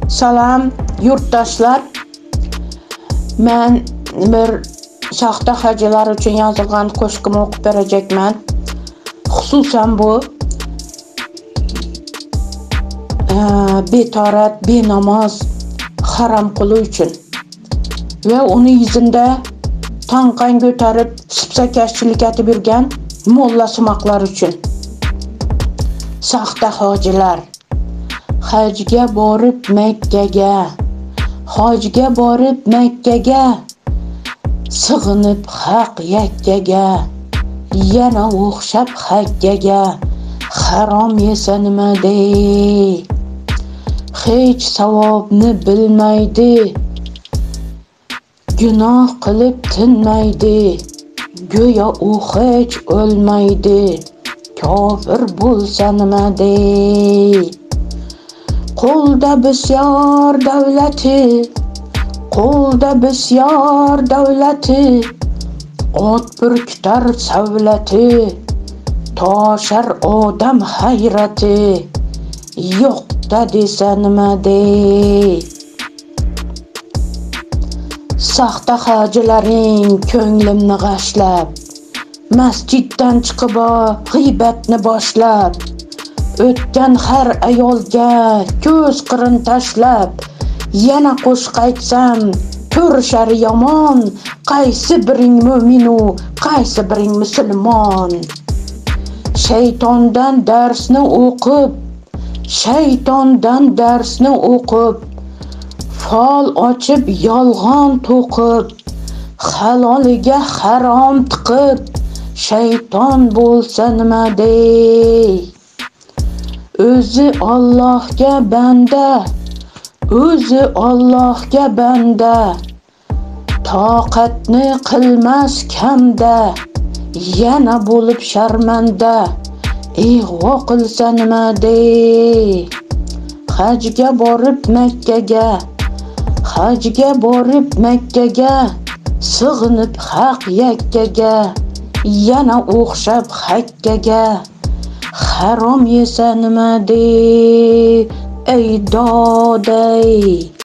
Salam yurtdoshlar. Men bir saxta hacılar üçün yazılgan qo'shiqni o'qib berajekman. Xususan bu betarat, benamoz haram quli uchun va uni yuzida tanqan ko'tarib sipsakashchilik etib yurgan molla sumoqlar uchun. Saxta hojilar hajga borib Makkaga, hojga borib Makkaga, sig'inib haq yakkaga, yana o'xshab hakkaga, harom yesa nima dey? Hech savobni bilmaydi, gunoh qilib tinmaydi, go'yo u hech o'lmaydi, kofir bo'lsa nima dey? Qo'lda bisyor davlati, qo'lda bisyor davlati, ot purkitar savlati, toshar odam hayrati, yo'qda desa nima dey? Saxta hojilaring ko'nglimni g'ashlab, masjiddan chiqib g'iybatni boshlab, o'tgan har ayolga ko'z qirin tashlab, yana qo'shiq aytsam ko'rishar yomon, qaysi biring mo'minu, qaysi biring musulmon. Shaytondan darsni o'qib, shaytondan darsni o'qib, fol ochib yolg'on to'qib, haloliga harom tiqib, shayton bo'lsa nima dey? O'zi Allohga banda, o'zi Allohga banda, toqatni qilmas kamda, yana bo'lib sharmanda, ig'vo qilsa nima dey? Hajga borib Makkaga, hajga borib Makkaga, sig'inib haq yakkaga, yana o'xshab hakkaga, harom yesa nima dey? Ey doday!